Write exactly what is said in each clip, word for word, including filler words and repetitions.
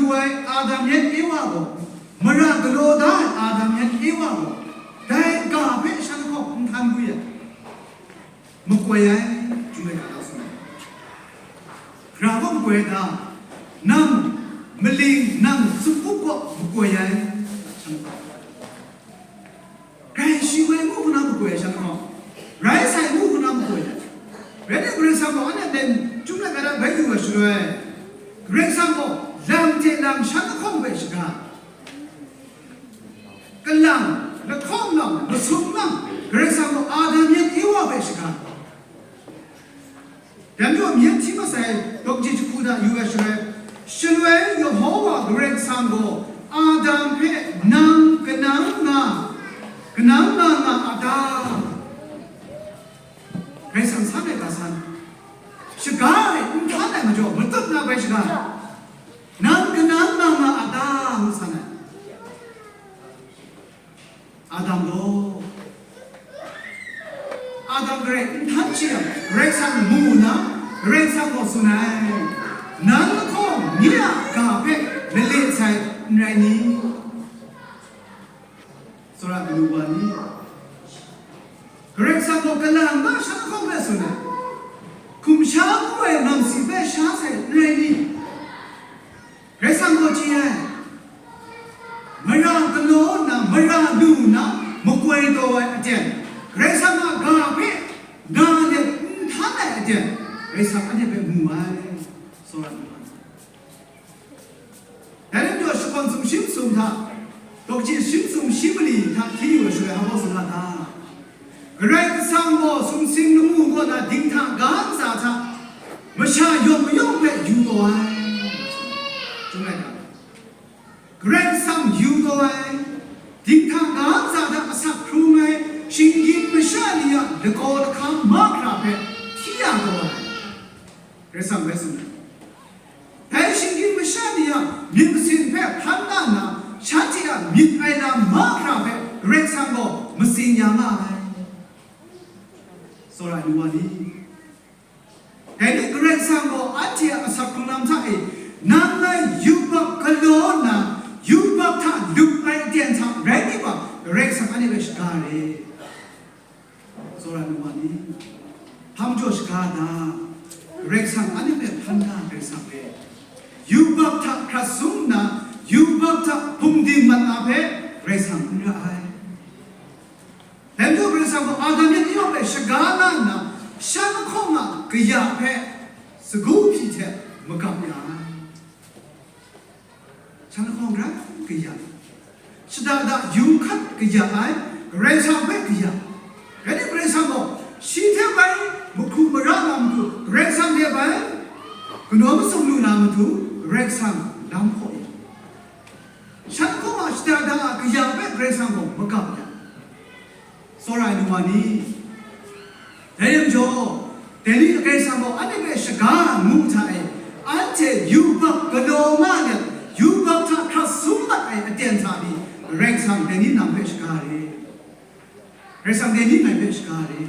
Woi Adam yan Ewa gaw, mara galaw da ai Adam yan Ewa gaw, dai ga hpe shan hkawng n htan lu yang, makoi ai, Chyum laika na tsun ai. Hkra gaw makoi ai ta? Nang maling, nang tsup up gaw makoi ai, shan hkawng. Grai shi woi ngu hkuna makoi ai shan hkawng, rai sai ngu hkuna makoi ai. Rai nna Karai Kasang gaw anhte nden Chyum laika hta bai yu ai shaloi, Karai Kasang gaw lam hte lam shan lahkawng hpe shaga, kalang, lahkawng lang, masum lang, Karai Kasang gaw Adam yan Ewa hpe shaga. Dan jaw myit hti masai, dawk ji jahku hta yu ai shaloi, shaloi Yehowa Karai Kasang gaw Adam hpe nang kanang nga, kanang nga nga a ta? Karai Kasang san ai ga san, shaga ai, n htan ai majaw, matut na bai shaga, nang kanang nga nga a ta? Ngu san ai. Adam gaw, Adam garai n htan shi yang, Karai Kasang mu nna, Karai Kasang gaw tsun ai, nang lahkawng nye a ga hpe lalet sai n rai ni? Tsawra kanu wa ni? Karai Kasang gaw kalang na sha lahkawng hpe tsun ai, hkum sha ngu ai namsi hpe sha sai n rai ni? Karai Kasang gaw chye ai, mara galaw nna, mara lu nna, makoi taw ai aten, Karai Kasang a ga hpe nga let n htan ai aten, Karai Kasang anhte hpe mu ai, tsawra lu ai. Dai rai nna, shakawn sumshi masum hta, dawk ji sumshi mali hta hti yu ai shaloi, hpa baw tsun ga ta? Karai Kasang gaw sumsing lamu kaw na dinghta ga ntsa hta masha yawng mayawng hpe yu taw ai. Chyum laika, Karai Kasang yu taw ai, dinghta ga ntsa hta asak hkrung ai, shinggyim masha ni a lagaw lahkam mahkra hpe hti ya taw ai. Karai Kasang bai tsun ai. Dai shinggyim masha ni a myit masin hpe hpan na nna, shanhte a myit ai lam mahkra hpe Karai Kasang gaw matsing ya nga ai. Tsawra ai nu wa ni? Dai ni Karai Kasang gaw anhte a asak hkrung lam hta e, nang ngai yubak galaw nna, yubak hta lup ai aten hta rai ni wa, Karai Kasang anhte hpe shaga re. Tsawra ai nu wa ni? Hpa majaw shaga ai ta? Karai Kasang anhte hpe hpan da ai Karai Kasang re. Yubak hta hkrat sum nna, yubak hta hpungdim mat na hpe Karai Kasang n ra ai. Dai majaw Karai Kasang gaw Adam yan Ewa hpe shaga la nna, shan lahkawng a kaya hpe sagu hpyi hte magap ya ai. Shan lahkawng rai kaya, shada da yu hkat kaya ai Karai Kasang hpe kaya. Rai nna Karai Kasang gaw shi hte bai mahkru mara na matu, Karai Kasang hte bai kanaw mazum lu na matu, Karai Kasang lam hkaw ya. Shan hkawng a shada da a kaya hpe Karai Kasang gaw magap ya. Tsawra ai nu wa ni? Dai yang jaw, dai ni Karai Kasang gaw anhte hpe shaga ngu hta e, anhte yubak galaw nga let, yubak hta hkrat sum mat ai aten hta pyi, Karai Kasang dai ni nang hpe shaga re. Karai Kasang dai ni ngai hpe shaga re.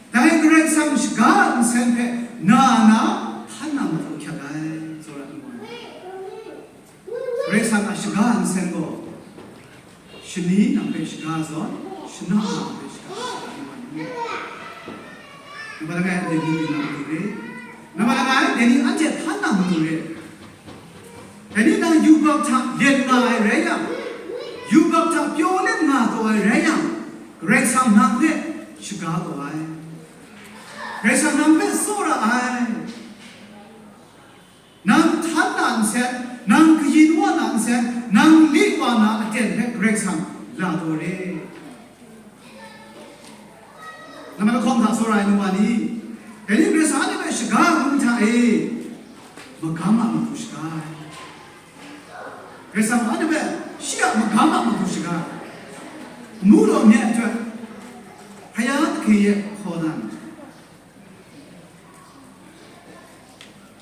Dai Karai Kasang shaga nsen hpe na na htan na matu hkyak ai, tsawra ai nu wa ni. Karai Kasang a shaga nsen gaw, shani nang hpe shaga zawn, shana nang hpe shaga zawn, nambat langai, dai ni na matu re, nambat langai, dai ni anhte htan na matu re. Dai ni nang yubak hta let nga ai rai yang, yubak hta pyaw let nga taw ai rai yang, Karai Kasang nang hpe shaga taw ai. Karai Kasang nang hpe tsawra ai. Nang htan na nsen, nang kayin wa na nsen, nang li wa na aten hpe Karai Kasang la taw re. Nambat lahkawng hta tsawra ai nu wa ni? Dai ni Karai Kasang anhte hpe shaga ai hta e, magam a matu shaga ai. Karai Kasang anhte hpe shi a magam a matu shaga ai. Amu law myit ai hte, hkaya hkye hkaw dan.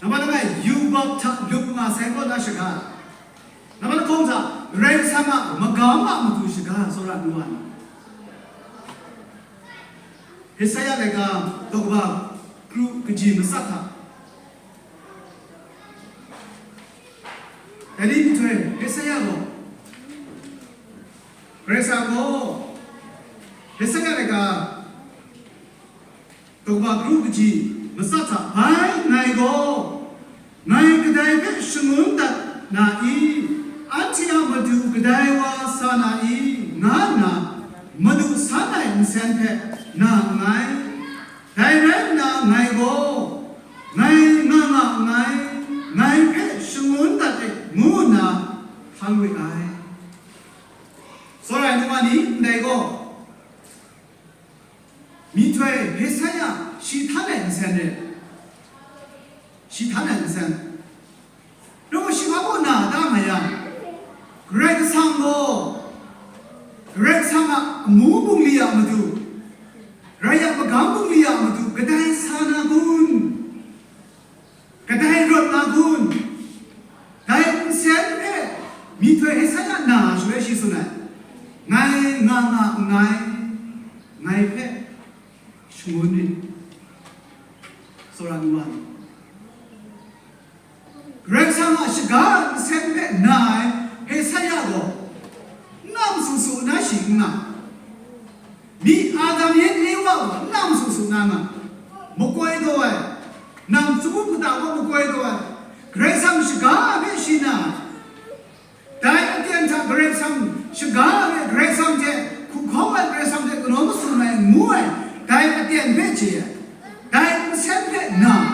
Nambat langai, yubak hta lup nga sai kaw na shaga. Nambat lahkawng hta, Karai Kasang a magam a matu shaga, tsawra ai nu wa ni? Isaya laika daw kaba kru kaji matsat hta, Dai ni nhtoi Hesaya gaw, Karai Kasang gaw, Hesaya laika, daw kaba kru kaji matsat hta bai ngai gaw, ngai kadai hpe shangun dat na i? Anhte a madu kadai wa sa na i? Nga nna madu san ai nsen hpe na nngai. Dai rai nna ngai gaw, ngai nga nga nngai, ngai hpe shangun dat e, ngu nna htan we ai. Tsawra ai nu wa ni, ndai gaw, myihtoi Hesaya shi htan ai nsen re, shi htan ai nsen. Nang gaw shi hpa baw na da nga yang, Karai Kasang gaw, Karai Kasang a amu bungli a matu, Karai a magam bungli a matu kadai sa na kun? Kadai rawt na kun? Dai nsen hpe myihtoi Hesaya na shaloi shi tsun ai, ngai nga nga nngai, ngai hpe shangun rit, tsawra nu wa ni. Karai Kasang a shaga nsen hpe na ai Hesaya gaw, n na masu su na shi n nga. Myi Adam yin Ewa gaw n na masu su na nga. Makoi taw ai, nang tsun mada gaw makoi taw ai, Karai Kasang shaga hpe shi na ai. Dai aten hta Karai Kasang shaga ai, Karai Kasang hte hku hkawm ai, Karai Kasang hte kanawn masun ai ngu ai, dai aten hpe chye ai, dai nsen hpe na ai.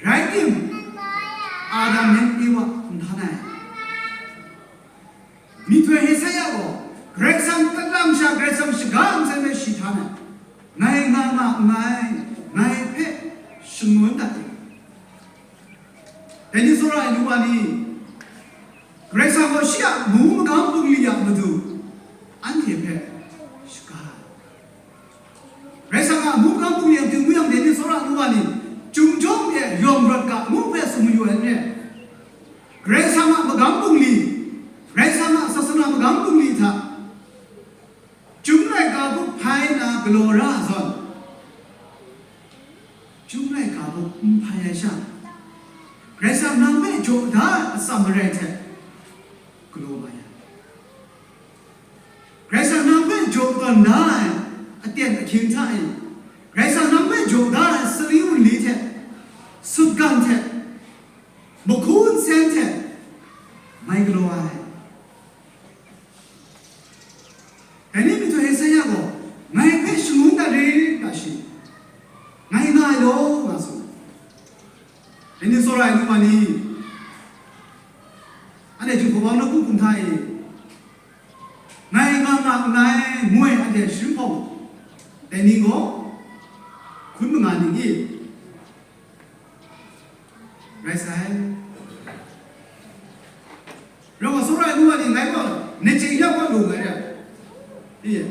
Rai tim, Adam yin Ewa n htan ai. Myihtoi Hesaya gaw Karai Kasang kalam sha Karai Kasang shaga nsen hpe shi htan ai. Ngai nga nga nngai, ngai hpe shangun dat e. Dai ni tsawra ai nu wa ni, Karai Kasang gaw shi a amu magam bungli a matu anhte hpe shaga ai. Karai Kasang a amu magam bungli a matu ngu yang, dai ni tsawra nu wa ni, Chyum jawng e yawng rawt ga ngu hpe tsun mayu ai n re. Karai Kasang a magam bungli, Karai Kasang a sasana magam bungli hta Chyum laika hpe hpai na galaw ra ai zawn, Chyum laika hpe n hpai ai sha, Karai Kasang nang hpe jaw da ai atsam marai hte galaw mai ai. Karai Kasang nang hpe jaw tawn da ai aten ahkying hta e, Karai Kasang nang hpe jaw da ai sari wunli hte, sutgan hte, mahku nsen hte mai galaw ai. Dai ni myihtoi Hesaya gaw, ngai hpe shangun dat rit ga shi, ngai nga ai law, nga tsun. Dai ni tsawra ai nu wa ni, anhte Jinghpaw Wang nawku hkum hta e, ngai nga nga nngai, ngu ai anhte sharin hpawng, dai ni gaw hkun manga ning i? Rai sai. Rau wa, tsawra ai nu wa ni, ngai gaw, nachying yawng gaw lu nngai re. Iye,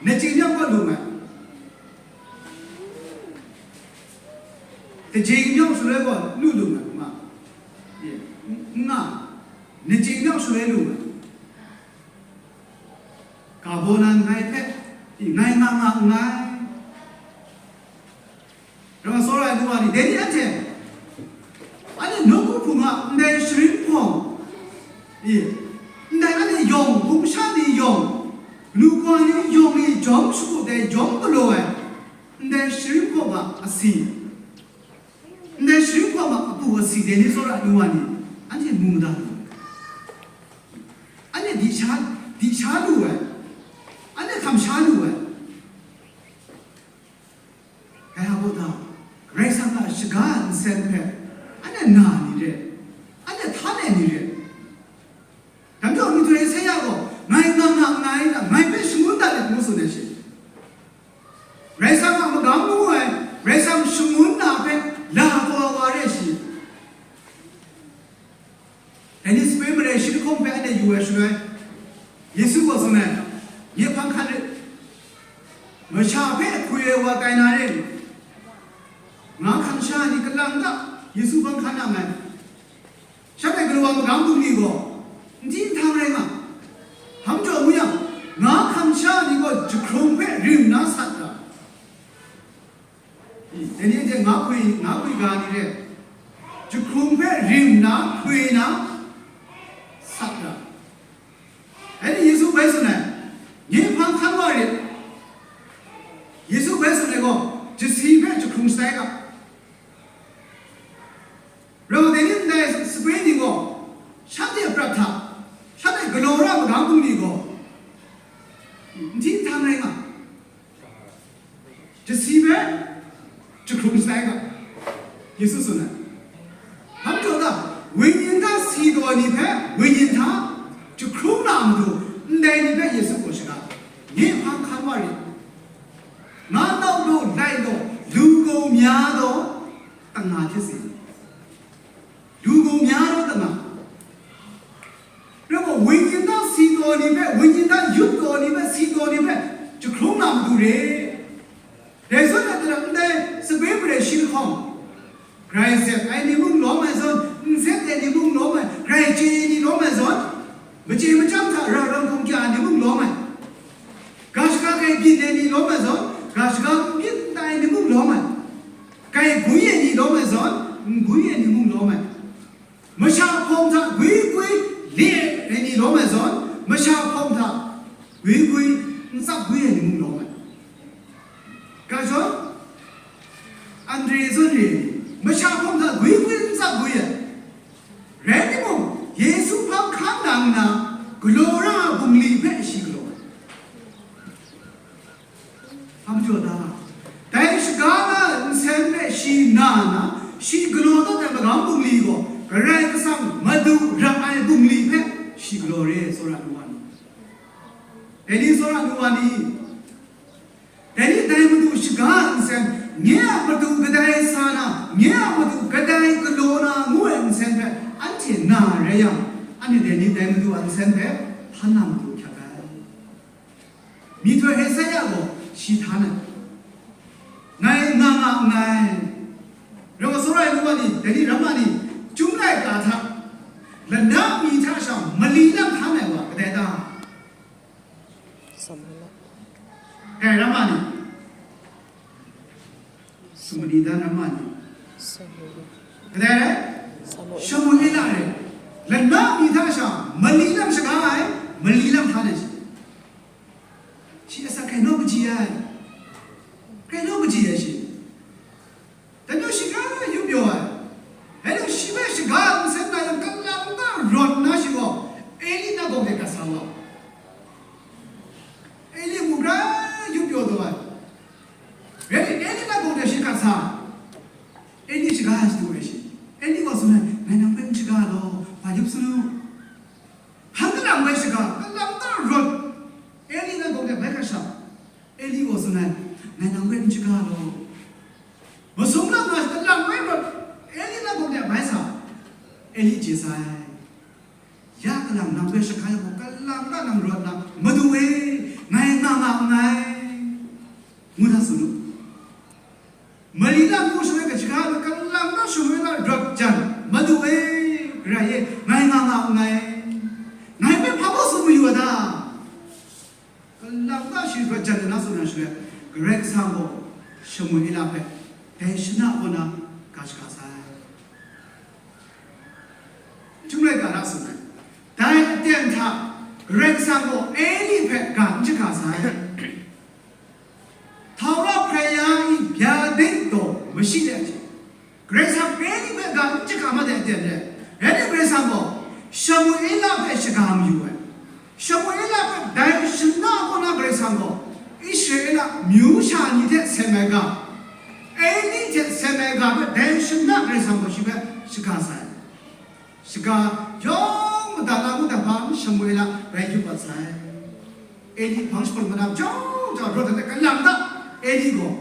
nachying yawng gaw lu nngai. Kajing yawng shaloi gaw lu lu nngai, ma. Iye, n-, n nga, nachying yawng shaloi lu nngai. Ga baw na nngai hpe, ngai nga nga nngai. Rau wa, tsawra ai nu wa ni, dai ni anhte, anhte nawku hpung a ndai sharin hpawng, i, ndai anhte yawng, bum sha ni yawng, lukwa ni yawng e jawm shagu dai jawm galaw ai, ndai sharin hpawng a asi, ndai sharin hpawng a apu asi, dai ni tsawra ai nu wa ni, anhte mu mada lu ai. Anhte di sha, di sha lu ai, anhte hkam sha lu ai. Dai a baw ta, Karai Kasang a shaga a nsen hpe, anhte na ni re, anhte htan ai ni re. Dai majaw, myihtoi Esaia gaw, ngai nga nga nngai, ngai hpe shangun dat let, ngu tsun ai shi. Karai Kasang a magam ngu ai, Karai Kasang shangun na hpe la taw ai wa re shi. Dai ni sape mare shi lahkawng hpe anhte yu ai shaloi, Yesu gaw tsun ai, nye hpang hkan rit, masha hpe hkwi ai wa tai na re, nga hkam sha ni kalang ta Yesu hpang hkan nang ai. Shanhte galaw ai magam bungli gaw, n hti n htang rai nga, hpa majaw ngu yang, nga hkam sha ni gaw jahkrung hpe rim na sat ra. Dai ni anhte nga hkwi, nga hkwi ga ni re, jahkrung hpe rim na, hkwi na, Yesu tsun ai. Hpa majaw ta, wenyin hta si taw ai ni hpe wenyin hta jahkrung na a matu, ndai ni hpe Yesu gaw shaga, nye hpang hkan wa rit. Nga nau law, lai law, lu gau mya law, tanga hte si. Lu gau mya law, tanga. Rai gaw, wenyin hta si taw ai ni hpe, wenyin hta yup taw ai ni hpe, si taw ai ni hpe, jahkrung na matu re. Dai zawn na, ndai sape mare shi lahkawng, grai zep ai ni mung lawm ai zawn, n zep ai ni mung lawm ai, grai chye ai ni lawm ai zawn, machye machyang hta ra ram hkum kya ai ni mung lawm ai, ga shaga grai byin ai ni lawm ai zawn, ga shaga n byin n tai ai ni mung lawm ai, grai gwi ai ni lawm ai zawn, n gwi ai ni mung lawm ai, masha hpawng hta gwi gwi le ai ni lawm ai zawn, masha hpawng hta gwi gwi n tsap gwi ai ni mung lawm ai. Ga zawn, Andre zawn re ai ni, masha hpawng hta gwi gwi n tsap gwi ai. Rai timung, Yesu hpang hkan nang nna, galaw ra ai bungli hpe shi galaw ai. Hpa majaw ta? Dai shaga na nsen hpe shi na nna, shi galaw dat ai magam bungli gaw, Karai Kasang Madu ra ai bungli hpe shi galaw re, tsawra nu wa ni. Dai ni tsawra nu wa ni, dai ni dai Madu shaga a nsen, nye a matu kadai sa na, nye a matu kadai galaw na ngu ai nsen hpe anhte na rai yang, anhte dai ni dai Madu a nsen hpe htan na matu hkyak ai. Myihtoi Esaia gaw shi htan ai. Ngai nga nga nngai. Rai wa, tsawra ai nu wa ni, dai ni ramma ni, Chyum laika hta, lana mi hta sha mali lam htan ai wa kadai ta? Samuela. Dai ramma ni, Sumani dan ramma ni, Samuela. Kadai rai? Samuela. Shamuela rai. Lana mi hta sha mali lam shaga ai, mali lam htan ai shi. Shi asak hkrai naw kaji ai. Hkrai naw kaji ai shi. Dan yawng shi hkrai yup pyaw ai. Rai nang shi hpe shaga nsen na yang, kalang ta rawt nna shi gaw, Eli na gawk de gat sa wa. Eli mung hkrai yup pyaw taw ai. Rai nang Eli na gawk de shi gat sa. Eli shaga ai shadu ai shi. Eli gaw tsun ai, ngai nang hpe n shaga law, hpa yup salu. Hpang kalang bai shaga, kalang ta rawt. Eli na gawk de bai hkra sha. Eli gaw tsun ai, ngai nang hpe n shaga law. Masum lang nga, kalang bai rawt. Eli na gawk de bai sa. Eli chye sai. Ya kalang nang hpe shaga yang gaw, kalang ta nang rawt na, Madu e, ngai nga nga nngai, ngu na tsun u. Mali lam ngu shaloi, kashaga ai kalang ta Shamuela rawt jan, Madu e, Karai e, ngai nga nga nngai, ngai hpe hpa baw tsun mayu a ta? Kalang ta shi rawt jan na tsun ai shaloi, Karai Kasang gaw Shamuela hpe dai shana kaw na ga shaga sai. Chyum laika ra tsun ai. Dai aten hta, Karai Kasang gaw Eli hpe ga n shaga sai. Htaura hprai ya i bya ding daw mashi de ai hte, Karai Kasang Eli hpe ga n shaga mat ai aten re. Rai nna Karai Kasang gaw Shamuela hpe shaga mayu ai. Shamuela hpe dai shana kaw na Karai Kasang gaw Israela myu sha ni hte seng ai ga, Eli hte seng ai ga hpe dai shana Karai Kasang gaw shi hpe shaga sai. Shaga yawng madat la ngut ai hpa Shamuela rai yup ai sai. Eli hpang shaprat manam jau jau rawt ai hte kalang ta Eli gaw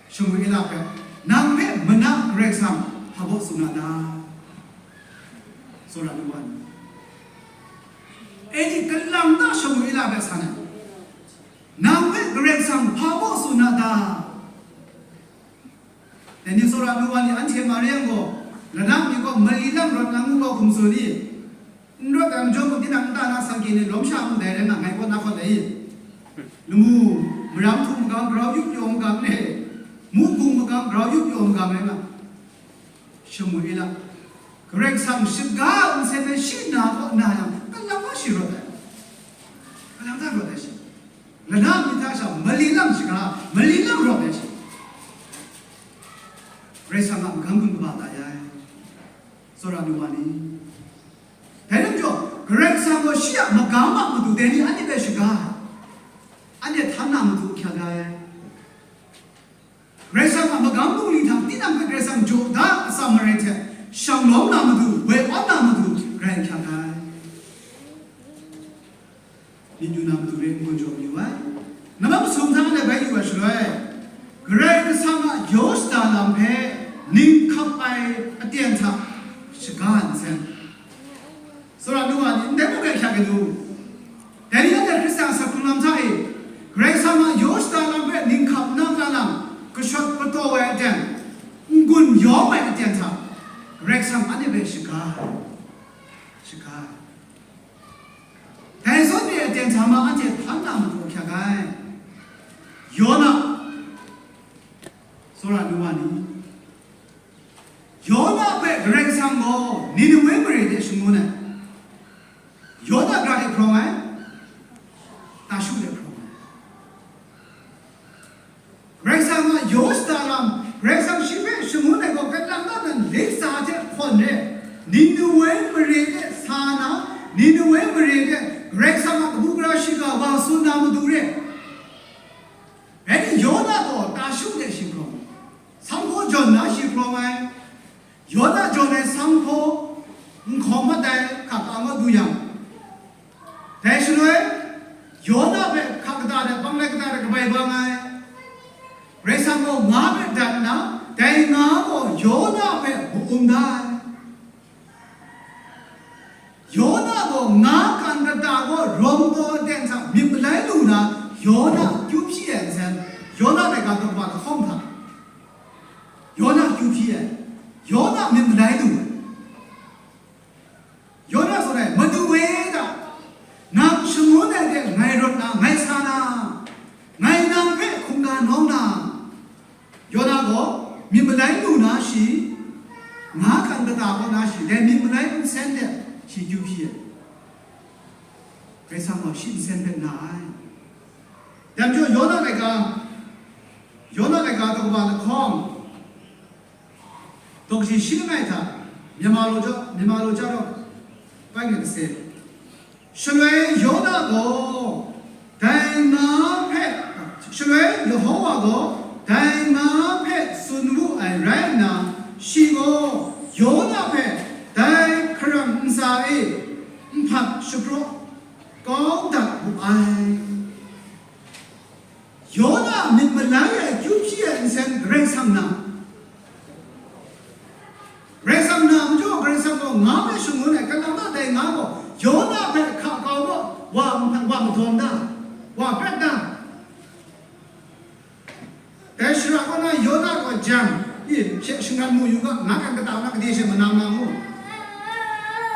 Shamuela hpe, nang hpe mana Karai Kasang hpa baw tsun na ta? Tsawra nu wa ni. Eli kalang ta Shamuela hpe san ai. Nang hpe Karai Kasang hpa baw tsun na ta? Dai ni tsawra nu wa ni, anhte ma re yang gaw, lana mi gaw mali lam rawt na ngu gaw hkum tsun i? N rawt ai majaw mung, tinang nta na sangke ni lawm sha mu dai rai nga, ngai kaw na hkawt ai i? Lamu, maram htum magang grau yup pyaw magang le, mukbung magang grau yup pyaw magang rai nga. Shamuela, Karai Kasang shaga nsen ai shi na kaw na yang, kalang wa shi rawt ai. Kalang ta rawt ai shi. Lana mi hta sha mali lam shaga, mali lam rawt ai shi. Karai Kasang a magam gun kaba ta ya ai. Tsawra nu wa ni. Dai lam jaw, Karai Kasang gaw shi a magam a matu dai ni anhte hpe shaga ai. Anhte htan na matu hkyak ai. Karai Kasang a magam bungli hta tinang hpe Karai Kasang jaw matu, woi awn na matu, grai hkyak ai. Myit yu na matu re n-gun jaw mayu ai. Nambat masum hta anhte bai yu ai shaloi, Karai Kasang a yaw shada lam hpe ning hkap ai aten hta shaga nsen. Tsawra nu wa ni, ndai mung grai hkyak yu. Dai ni anhte Hkristu a asak hkrung lam hta e, Karai Kasang a yaw shada lam hpe ning hkap na ka lam, kashawt kataw ai aten, n-gun yawm ai aten hta, Karai Kasang anhte hpe shaga ai. Shaga ai. Dai zawn re ai aten hta ma anhte hpan na matu hkyak ai. Yona, tsawra nu wa ni, Yona hpe Karai Kasang gaw Ninewe mare de shangun ai. Yona gra de hprawng ai, Tashu de hprawng ai. Karai Kasang a yaw shada lam, Karai Kasang shi hpe shangun ai gaw, Kalang na nan lik sa hte hkawn re, Ninewe mare de sa na, Ninewe mare de Karai Kasang a kabu gara shiga wa tsun na matu re. Rai ni, Yona gaw Tashu de shi hprawng, sanghpaw jawn na shi hprawng ai. Yona jawn ai sanghpaw, nhkawng mat ai hka ka nga du yang, dai shaloi, Yona hpe hka kata de, bang lai kata de kabai bang ai. Karai Kasang gaw nga hpe dat nna, dai nga gaw Yona hpe ma-um da ai. Yona gaw nga kan kata gaw rawng taw aten hta myit malai lu na, Yona kyu hpyi ai nsen, Yona laika kaba lahkawng hta, Yona kyu hpyi ai, Yona myit malai lu ai. Yona tsun ai, Madu e da, nang shangun ai de ngai rawt na, ngai sa na, ngai nang hpe hkungga nawng na. Yona gaw myit malai lu na shi, nga kan kata kaw na shi, dai myit malai nsen de shi kyu hpyi ai. Karai Kasang gaw shi nsen hpe na ai. Dai majaw Yona laika, Yona laika daw kaba lahkawng, daw kaji shi langai hta, Myanmar law ja, Myanmar law ja rawng, pai ngai kase. Shaloi Yona gaw dai nga hpe, shaloi Yehova gaw dai nga hpe tsun wu ai rai nna, shi gaw Yona hpe dai hkarang ntsa e nhpat shapraw kau dat wu ai. Yona myit malai ai kyu hpyi ai nsen Karai Kasang na. Karai Kasang na majaw, Karai Kasang gaw nga hpe shangun ai, kalang na dai nga gaw Yona hpe hka kau gaw wa, wa madawn da, wa pret da. Dai shara kaw na Yona gaw jang, i, she shangan mu yu ga, nga kan kata na gade she manang na mu.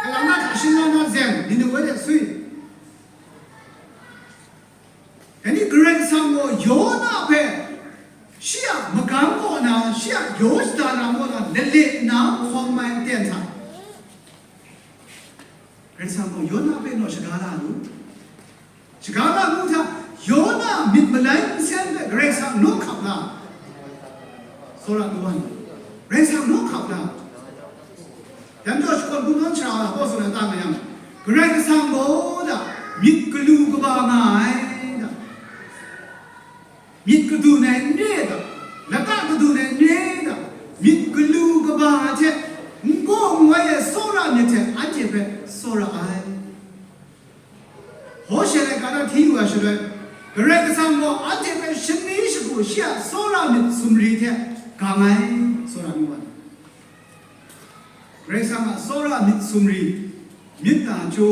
Kalang na hta shin na na zen, Ninewe de swi. Dai ni Karai Kasang gaw Yona hpe shi a magam kaw na, shi a yaw shada lam kaw na, lale nna hkawm ai aten hta, Karai Kasang gaw Yona hpe naw shaga la lu. Shaga la lu hta, Yona myit malai nsen hpe Karai Kasang naw hkap la. Tsawra nu wa ni, Karai Kasang naw hkap la. Dai majaw shakawn hpung nawn shara wa hpaw tsun ai ta nga yang, Karai Kasang gaw da, myit galu kaba nga ai da, myit kadun ai n re da, lata kadun ai n re da, myit galu kaba hte n gaw n wai ai tsawra myit hte anhte hpe tsawra ai. Hkawhkam laika na hti yu ai shaloi, Karai Kasang gaw anhte hpe shani shagu shi a tsawra myit sumri hte gang ai, tsawra myit wa ni. Karai Kasang a tsawra myit sumri, myit na chyu,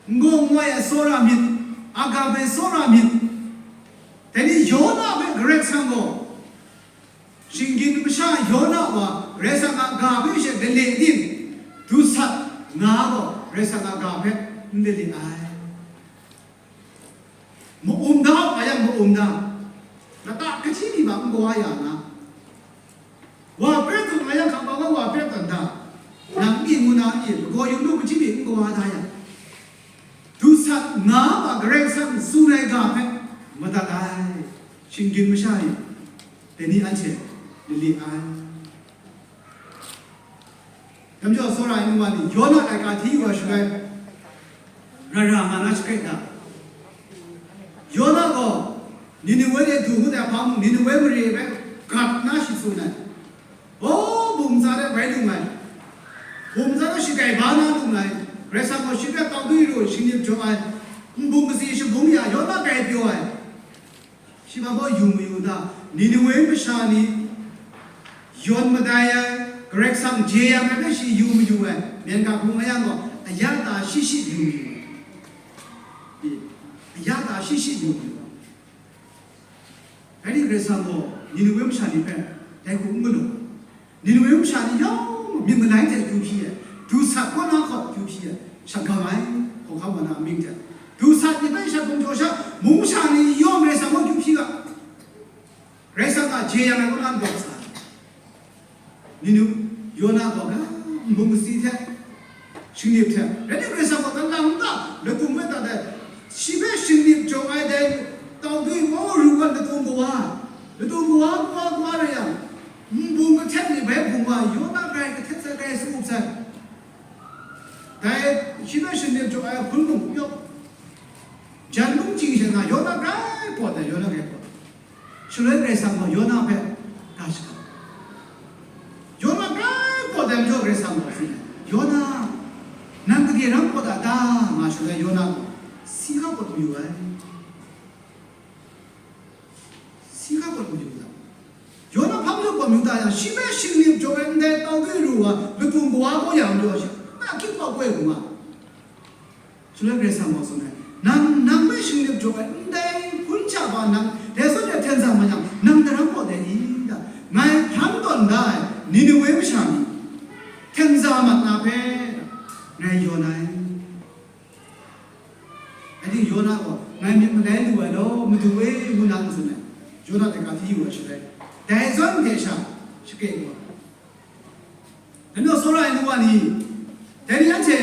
n gaw n wai ai tsawra myit, agape tsawra myit, dai ni Yona hpe Karai Kasang gaw, shinggyim masha Yona wa Karai Kasang a ga hpe she lale ning, dusat nga gaw Karai Kasang a ga hpe n lale ai. Ma-um da, nga yang ma-um da. Lata kaji ni ma n kawa ya na. Wa pret tawn nga yang hkap wa wa pret tawn da. Nang i ngu na i, lagaw yung lu kaji ni n kawa da ya. Dusat nga ma Karai Kasang tsun ai ga hpe madat ai. Shinggyim masha e, dai ni anhte lali ai. Dai majaw, tsawra ai nu wa ni, Yona laika hti yu ai shaloi, ra ra nga na shagai da. Yona gaw Ninewe de du ngut ai hpa mung, Ninewe mare hpe gat na shi tsun ai. O, bum ntsa de bai lung ai. shi grai ba na lu nngai. Karai Kasang gaw shi hpe kau dwi ru, shingnip jaw ai, nbung katsi shabung ya, Yona grai pyaw ai. Shi hpa gaw yu mayu ta, Ninewe masha ni yawn madai ai, Karai Kasang jeyang ai hpe shi yu mayu ai, myen ga hkrung la yang gaw, aya ta shi shi yu mayu ai. Aya ta shi shi yu mayu ai. Rai nna Karai Kasang gaw Ninewe masha ni hpe dai hku n galaw ai. Ninewe masha ni yawng myit malai hte akyu hpyi ai, dusat kaw na hkawt akyu hpyi ai, shagam ai, hkawhkam wa na amying hte, dusat ni hpe shat hpung jaw sha, mung masha ni yawng Karai Kasang gaw akyu hpyi ga, Karai Kasang a jeyang ai kaw na n gawt sa ai. Ninewe, Yona gaw, nbung katsi hte, shingnip hte, rai nna Karai Kasang gaw, kalang ta, latung bai ta dai, shi hpe shingnip jaw ai dai, tau dwi maw ru kan latung kawa, latung kawa, kawa, kawa rai yang, nbung kahtet ni bai bung wa, Yona grai kahtet sai, grai sa up sai. Dai, shi hpe shingnip jaw ai hpun mung yawk, jan mung chyi she nga, Yona grai pawt ai, Yona grai pawt. Shaloi Karai Kasang gaw Yona hpe ga shaga. Yona grai pawt ai majaw Karai Kasang gaw tsun ai, "Yona, nang gade ram pawt a ta?" nga shaloi Yona gaw si ga pawt mayu ai. Si ga pawt mayu ai. Yona hpa majaw pawt mayu ta yang, shi hpe shingnip jaw ai ndai tau dwi ru wa, latung kawa gaw yang majaw shi, na hkying hpau koi hkrum nga. Shaloi Karai Kasang gaw tsun ai, "Nang, nang hpe shingnip jaw ai ndai hpun hta wa nang dai zawn e hten za ma yang, nang daram kaw dai i?" da, ngai hpang tawn da ai Ninewe masha ni hten za mat na hpe ngai yawn ai. Rai timung, Yona gaw, "Ngai myit malai lu ai law, Madu e," ngu na n tsun ai. Yona laika hti yu ai shaloi, dai zawn hte sha shakre wa. Dai majaw, tsawra ai nu wa ni, dai ni anhte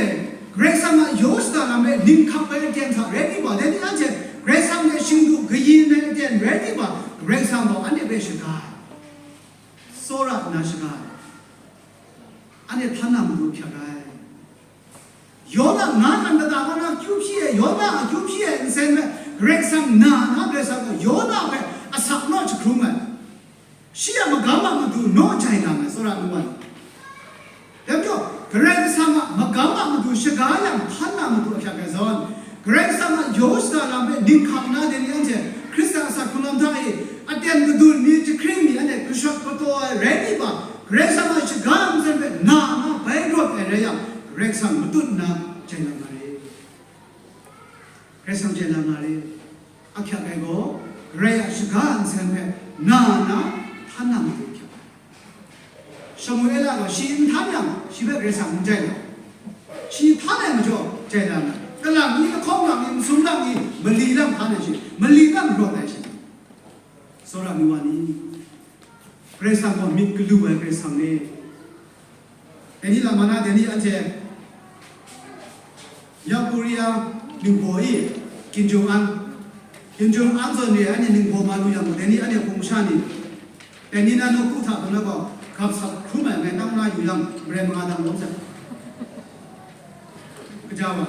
Karai Kasang a yaw shada lam hpe ning hkap ai aten hta rai timung, dai ni anhte Karai Kasang hte shingdu kayin ai aten rai timung, Karai Kasang gaw anhte hpe shaga ai. Tsawra nna shaga ai. Anhte htan na matu hkyak ai. Yona nga kan kata kaw na akyu hpyi ai, Yona a akyu hpyi ai nsen hpe Karai Kasang na na, Karai Kasang gaw Yona hpe asak naw jahkrung ai. Shi a magam a matu naw jai lang ai, tsawra nu wa ni. Dai majaw, Karai Kasang a magam a matu shaga yang hpan na matu ahkyak ai zawn, Karai Kasang a yaw shada lam hpe ning hkap nna, dai ni anhte Hkristan asak hkrung lam hta e aten kadun mi, jahkring mi, anhte kashawt kataw ai rai timung, Karai Kasang a shaga nsen hpe na na bai rawt ai rai yang, Karai Kasang matut nna jai lam nga re. Karai Kasang jai lam nga re. Ahkyak ai gaw, Karai a shaga nsen hpe na na htan na matu ahkyak ai. Shamuela gaw shi n htan yang, shi hpe Karai Kasang n jai lam. Shi htan ai majaw jai lam ai. Kalang ni, lahkawng lang ni, masum lang ni, mali lam htan ai shi, mali lam rawt ai shi. Tsawra nu wa ni, Karai Kasang gaw myit galu ai Karai Kasang ni. Dai ni lam ma na, dai ni anhte North Korea ningbaw e, Kim Jong Un, Kim Jong Un zawn re ai, anhte ningbaw ma lu yang gaw, dai ni anhte hpung masha ni, dai ni na nawku hta hpung na gaw, gap sat hkrum ai, ngai tang na yu yang, marai manga dang lawm sai. Kaja wa,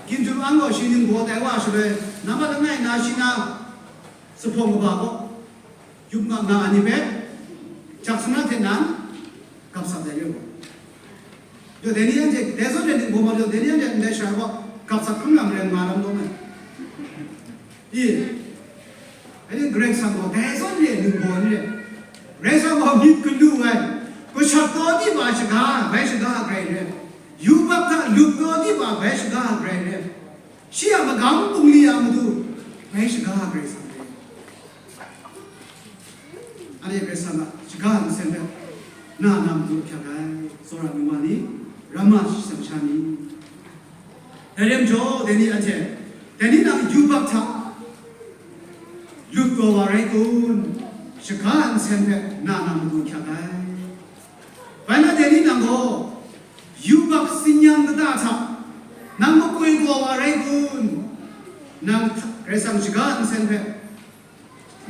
Kim Jong Un gaw shi ningbaw tai wa shaloi, nambat langai nna shi na, Zuphpawng kaba gaw, yup nga nga ai ni hpe, jak sa na hte nan, gap sat ai re gaw. Yawng dai ni anhte, dai zawn e ningbaw ma yawng dai ni anhte ndai sha gaw, gap sat hkrum na maren nga lam lawm ai. I, dai ni Karai Kasang gaw, dai zawn e ningbaw ni re. Karai Kasang gaw myit galu ai, kashawt taw di wa shaga, bai shaga ai re. Yubak hta lup taw di wa bai shaga ai re. Shi a magam bungli a matu, bai shaga ai Karai Kasang re. Anhte Karai Kasang a shaga nsen hpe, na na matu ahkyak ai, tsawra nu wa ni, ramma shatsang sha ni. Dai re majaw, dai ni anhte, dai ni nang yubak hta, lup taw wa rai kun, shaga nsen hpe, na na matu ahkyak ai. Bai na dai ni nang gaw, yubak tsin-yang kata hta, nang makoi gaw wa rai kun? Nang hta-, Karai Kasang shaga nsen hpe,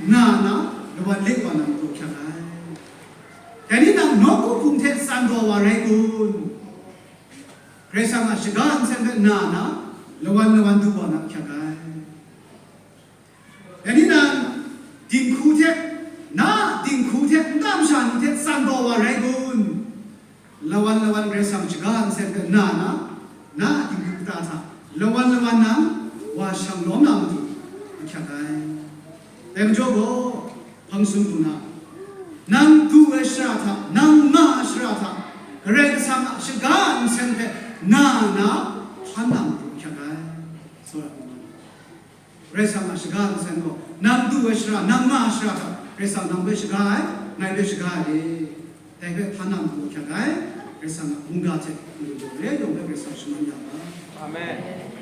na na, lawan le wa na matu ahkyak ai. Dai ni nang nawku hpung hte tsan gaw wa rai kun? Karai Kasang a shaga nsen hpe na na, lawan lawan du wa na ahkyak ai. Dai ni nang dinghku hte, na dinghku hte nta masha ni hte tsan gaw wa rai kun? Lawan lawan Karai Kasang shaga nsen hpe na na, na a dinghku kata hta lawan lawan nang wa shanglawm na matu ahkyak ai. Dai majaw gaw, hpang sum hku na, nang du ai shara hta, nang ma ai shara hta, Karai Kasang a shaga nsen hpe na na htan na matu ahkyak ai. Tsawra hku na. Karai Kasang a shaga nsen gaw, nang du ai shara, nang ma ai shara hta, Karai Kasang nang hpe shaga ai, ngai hpe shaga ai. Dai hpe htan na matu ahkyak ai, Karai Kasang a mungga hte mungga re yawng hpe Karai Kasang shaman ya ga. Amen.